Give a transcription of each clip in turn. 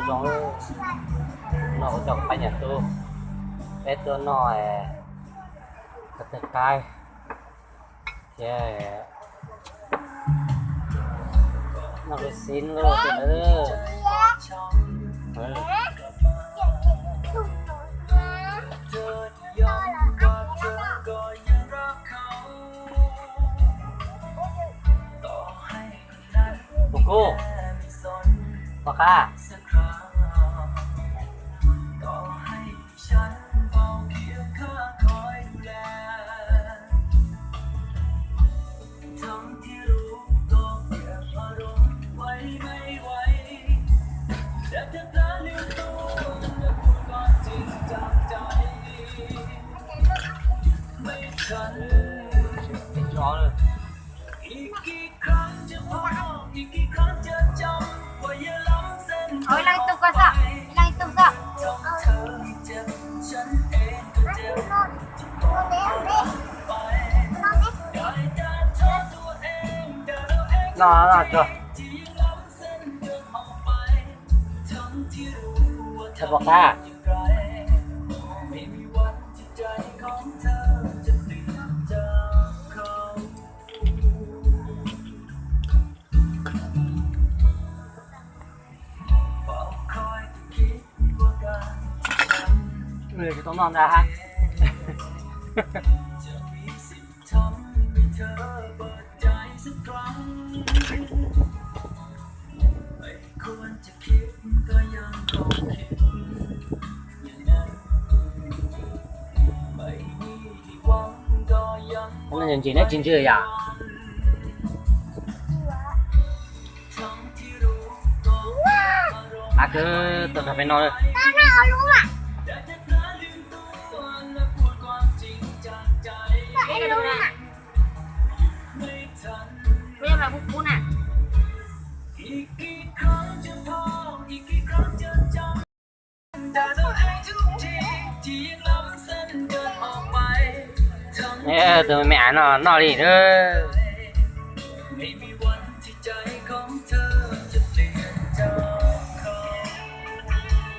Zoo, no kuv coj kuv pab nyuam tub peb tuaj noj ko taw qaib thiab noj lub xib lub tim lawm. Tus kub, pom qab. Ib leeg ib tug ko xwb, ib leeg ib tug xwb. No, no, tsuag. Tsis pom qab. Tsis tau noj ntag. Ntsis neb tsis ntswg yom? Ab, kwv tuaj nrog peb noj. Tus me me av no noj li na.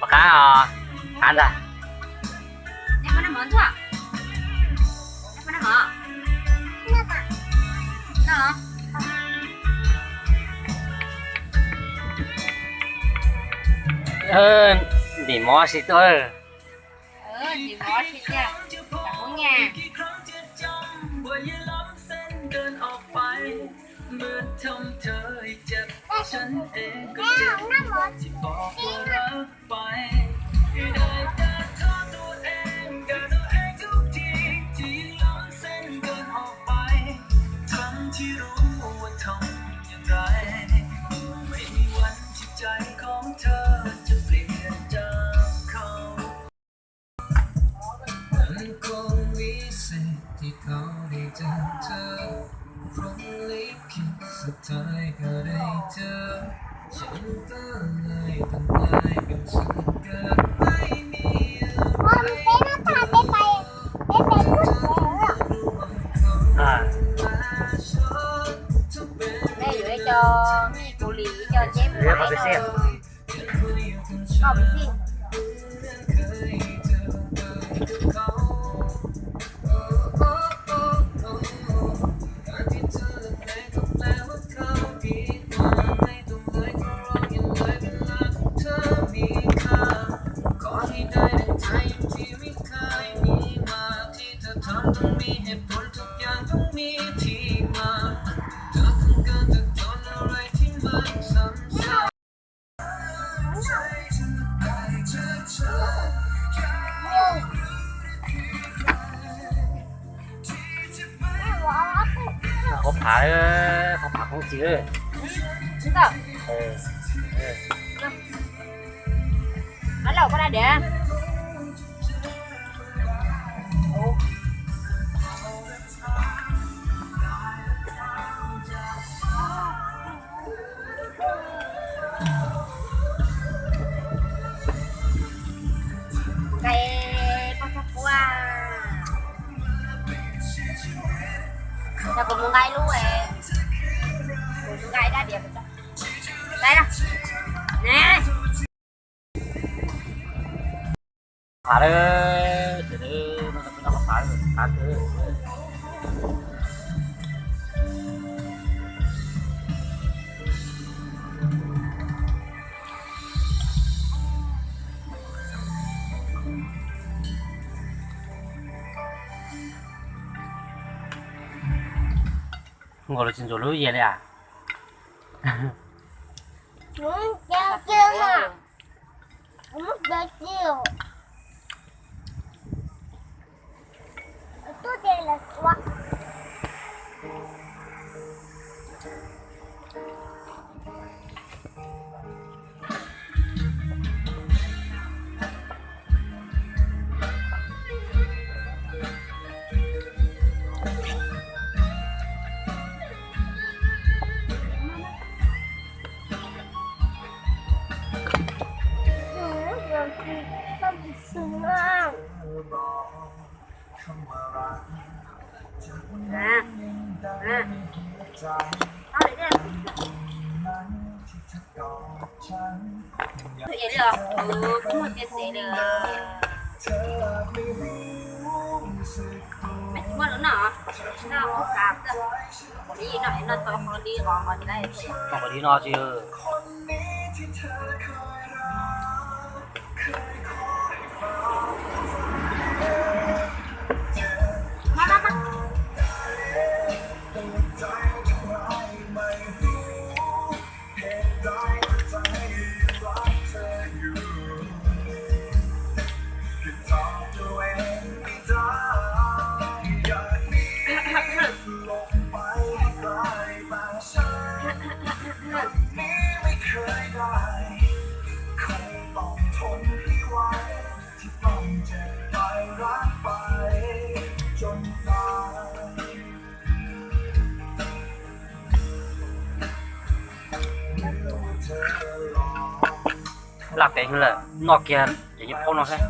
Pom qab os, qab ntag. Ntim mov si tuaj. Ntim mov si tiag, tam kub nyaj. Peb yuav ib co nyiaj kuv li ib co teb mus ua ib no. Koj pw xij. Qhov phav, qhov phav qoob txiv. Qab laum koj da diav. Nqaij poj txog puab. Yog kuv mus nqa lub, kuv mus nqa dab diav, nqa na. Phav lawm, ces no peb noj phav, phav kawg. Nkaus los tsis ntxuav lub yias li as. Tus es li os, kuv muaj tias xev li. Mej tsis muaj lub no, no ub kav kawg. Qhov li no, no tau qhov li os, qhov li no tsis. Laj pem lawm, noj kiag ces yeej phaub no xwb.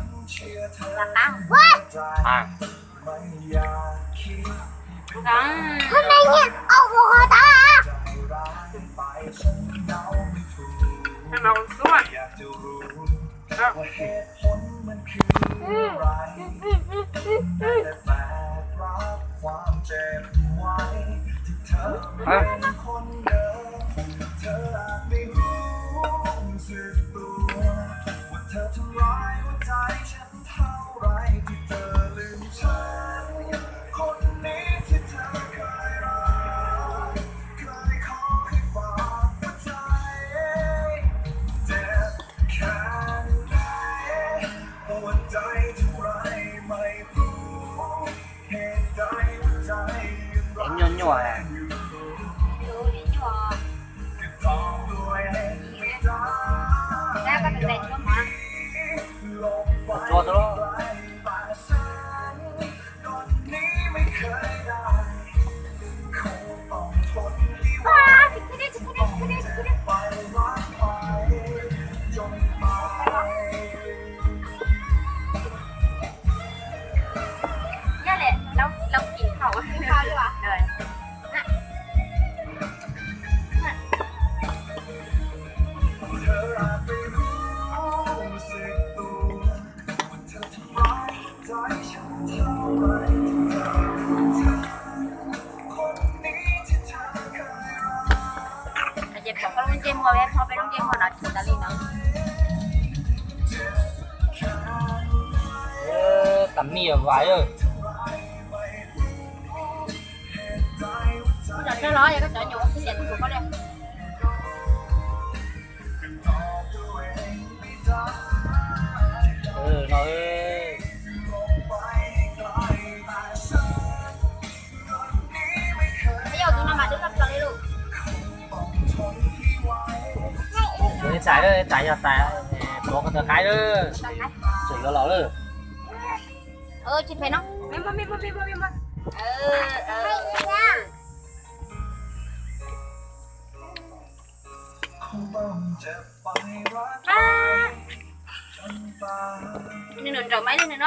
Nyuaj nyuaj. Tso tso. Yog lawm, lawv kis thaum. Ces pom koj lub ntsej muag, peb phob peb lub ntsej muag no tsis tas li no. Tam mij vais. Cov tsawg los yog koj cov nyuam ua xwb tias tus koj li. No. Ib yam tus no mas dub tshaj plaws li lauj. Tais, tais yog tais, tuav koj tus qaib lawm. Tseem yuav los lawm. Tsis phem no. Nws nraum mas nws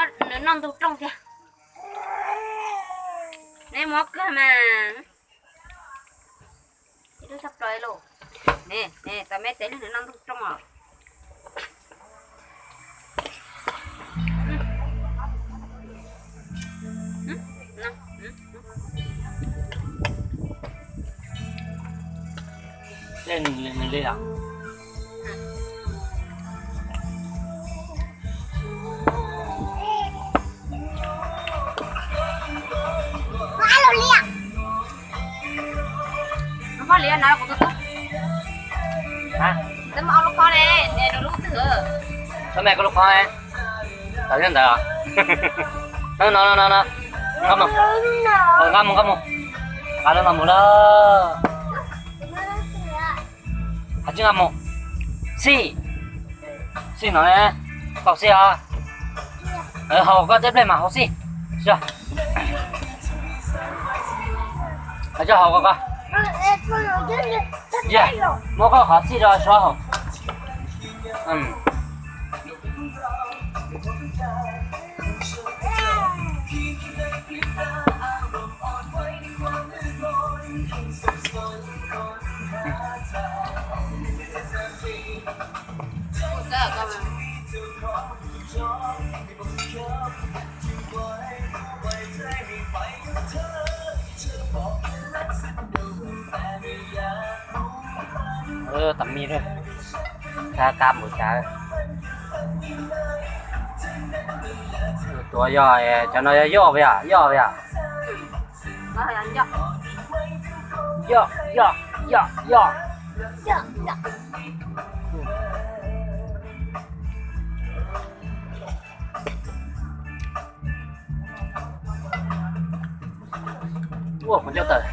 noj ntug rooj tiag. Neb muab kawg mas. Ib lub tshaj plaws lauj. Ne, ne, tau meb teb nws noj ntug rooj os. Nws li os. Koj li no kuv tus tub. Hab? Twb muaj ob lub khob ne, nws lub twg? Koj me koj lub khob ne. Tau thiab ntawd. No no no no. Nqa mus, nqa mus, nqa mus. Nqa lub no mus lawm. Hais tsis nqa mus. Xij. Xij no ne. Tau xij os. Haus koj tej nplej mas haus xij. Hais tsis haus koj. Muab koj qhov xij rau suav haus. Tam mi, ka ka mus cas. Tuav yog cov no yog yoj yom, yoj yom. Yoj yoj yoj yoj. Ua qhov ncauj tawm.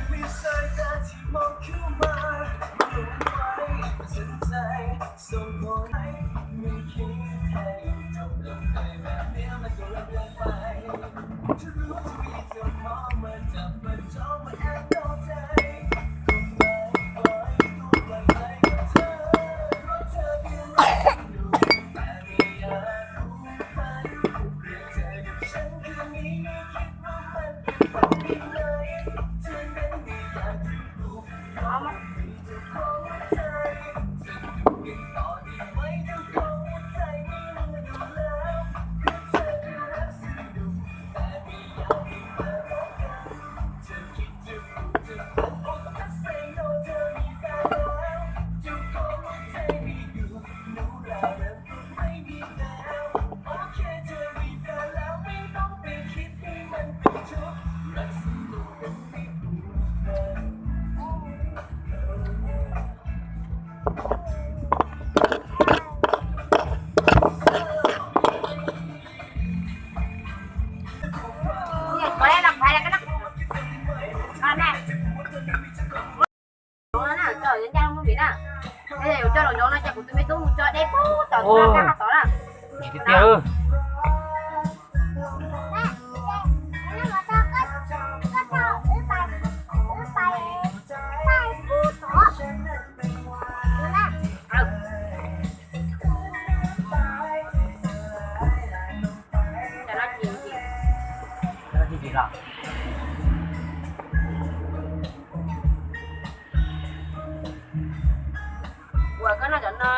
Ntsis tiag tiag. Ua koj noj cov no.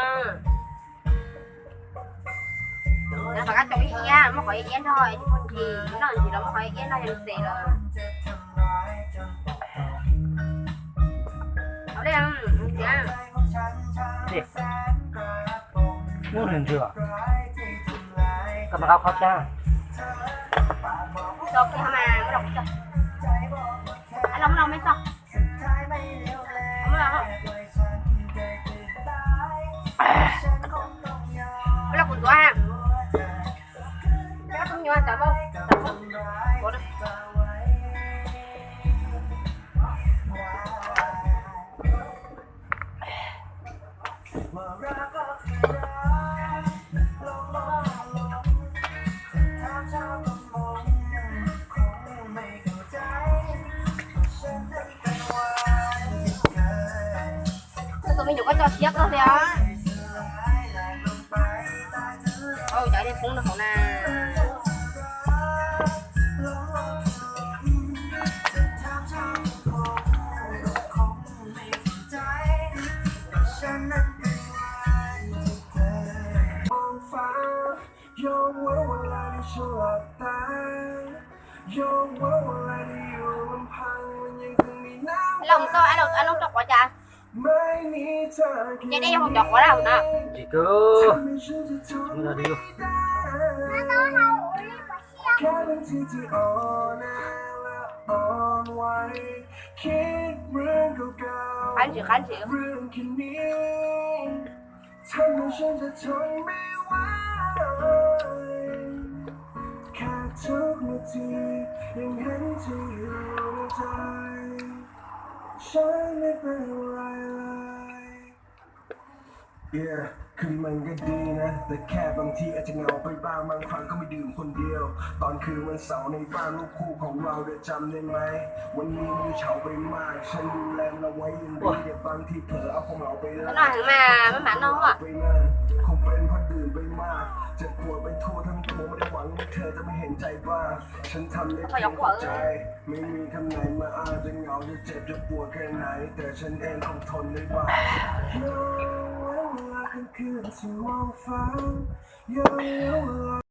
Rov qab coj ib iab, muab qhov ib iab nrog ib mus ntsis, noj ntsis los muab qhov ib iab nrog yog tes lawm. Ua li, mus ntsis. Koj mas qab qhov tag. Tso kiag mas muab los kuv tso. Los muab los me tso. Los kuv tuav ha. Cov tub nyuam tawm mus, tawm mus. Tus me nyuam koj tso siab kawg li os. Cov poob rau hauv na. Los mus txog, a, lub rau quav cas? Ces dej yog cov quav lawm na. Tsis kawg, tsis muaj dab tsi. Qab ntsis qab ntsis. Yeah,คืนมันก็ดีนะ แต่แค่บางทีอาจจะเหงาไปบ้าง บางครั้งก็ไม่ดื่มคนเดียว ตอนคืนวันเสาร์ในบ้านรูปคู่ของเราเธอจำได้ไหม วันนี้มันเฉาไปมาก ฉันดูแลมันเอาไว้อย่างดี แต่บางทีเผลอเอาความเหงาไปล่า Noj heev mas maj mam noj. ไปนั่น คงเป็นเพราะดื่มไปมาก เจ็บปวดไปทั่วทั้งตัว ไม่ได้หวังว่าเธอจะไม่เห็นใจบ้าง ฉันทำได้เพียงเข้าใจ ไม่มีคำไหนมาอ้าง จะเหงาจะเจ็บจะปวดแค่ไหน แต่ฉันเองคงทนได้บ้าง ยังเหลือเวลากลางคืนที่มองฟ้า ยังเหลือเวลา